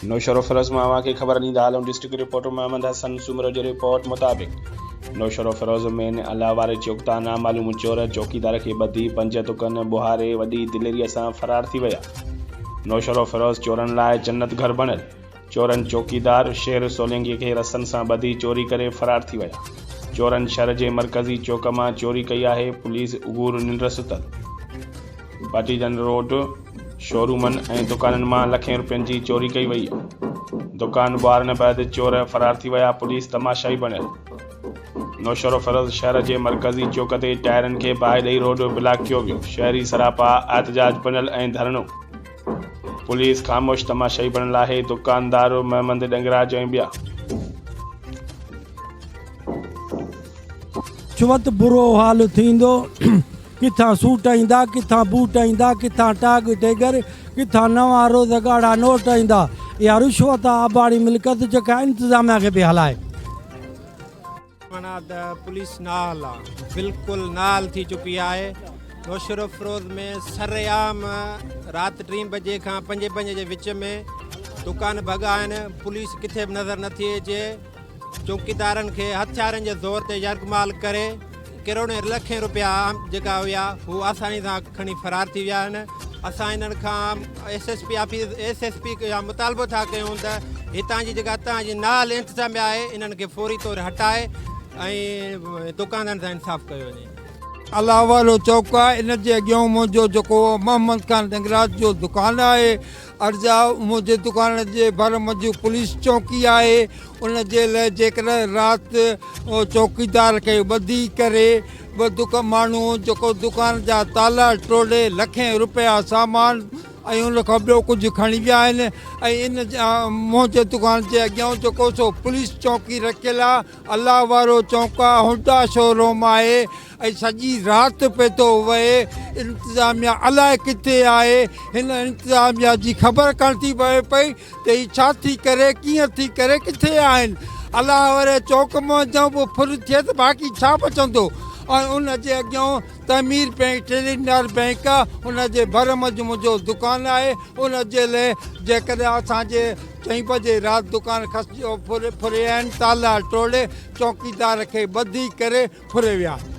نوشهروفيروز مان اوهان کي خبر ڏيندا هلون ڊسٽرڪٽ رپورٽر محمد حسن سومرو جي رپورٽ مطابق نوشهروفيروز مين الله واري چوڪ تان نامعلوم چور چوڪيدار کي ٻڌي پنج دڪن ٻوهاري وڏي دليري سان فرار ٿي ويا نوشهروفيروز چورن لاء جنت گهر بڻيل چورن چوڪيدار شير سولنگي کي رسن سان ٻڌي چوري ڪري فرار ٿي ويا چورن شھر جي مرڪزي چوڪ مان چوري ڪئي آهي پوليس عبور ننڊ ستل پاٽيجن روڊ شورومن ۽ دڪانن مان لکين روپين جي چوري ڪئي وئي، دڪان ٻوهارڻ بعد چور فرار ٿي ويا، پوليس تماشائي بڻيل. نوشهروفيروز شهر جي مرڪزي چوڪ تي ٽائرن کي باهه ڏئي روڊ بلاڪ ڪيو ويو، شهري سراپا احتجاج بڻيل ۽ ڌرڻو، پوليس خاموش تماشائي بڻيل آهي، دڪاندار محمد ڏنگراج ۽ ٻيا. ڇوت برو حال ٿيندو. ڪٿان سوٽ ايندا، ڪٿان بوٽ ايندا، ڪٿان ٽاڳ ٽيگر، ڪٿان نوان روز ڳاڙها نوٽ ايندا. اها رشوت آ اباڻي ملڪيت جيڪا انتظاميا کي پئي هلائي. معنيٰ ته پوليس نااهل آ بلڪل نااهل ٿي چڪي آهي نوشهروفيروز ۾ سرعام رات ٽين بجي کان پنجين بجي جي وچ ۾ دڪان ڀڳا آهن پوليس ڪٿي به نظر نٿي اچي چوڪيدارن کي هٿيارن جي زور تي يرغمال ڪري ڪروڙين لکين روپيا جيڪا هيا هو آساني سان کڻي فرار ٿي ويا آهن اسان انهن کان S S P office S S P کان مطالبو ٿا ڪيون ته هتان جي جيڪا هتان جي نااهل انتظاميا آهي انهن کي فوري طور هٽائي ۽ دڪاندارن سان انصاف ڪيو وڃي. الله وارو چوڪ آهي ان جي اڳيان منهنجو جيڪو محمد خان ڏنگراج جو دڪان آهي عرض آ منهنجي دڪان جي ڀر منهنجي پوليس چوڪي آهي ان جي لاء جيڪڏهن رات چوڪيدار کي ٻڌي ڪري به دڪ ماڻهو جيڪو دڪان جا تالا ٽوڙي لکين روپيا سامان ۽ ان کان ٻيو ڪجهه کڻي ويا آهن ۽ ان منهنجي دڪان جي اڳيان جيڪو سو پوليس چوڪي رکيل آ الله وارو چونڪ آ هونڊا شوروم آهي ۽ سڄي رات پئي ٿو وهي انتظاميا الائي ڪٿي آهي هن انتظاميا جي خبر ڪانه ٿي پوي پئي ته هي ڇا ٿي ڪري ڪيئن ٿي ڪري ڪٿي آهن الله واري چوڪ منجهان به ڦر ٿئي ته باقي ڇا بچندو ۽ ان جي اڳيان تعمير بئنڪ ٽيلينار بئنڪ آ ان جي ڀر منجهه منهنجو دڪان آهي ان جي لئه جيڪڏهن اسان جي چئين بجي رات دڪان کسجي ڦري آهن تالا ٽوڙي چوڪيدار کي ٻڌي ڪري ڦري ويا آهن.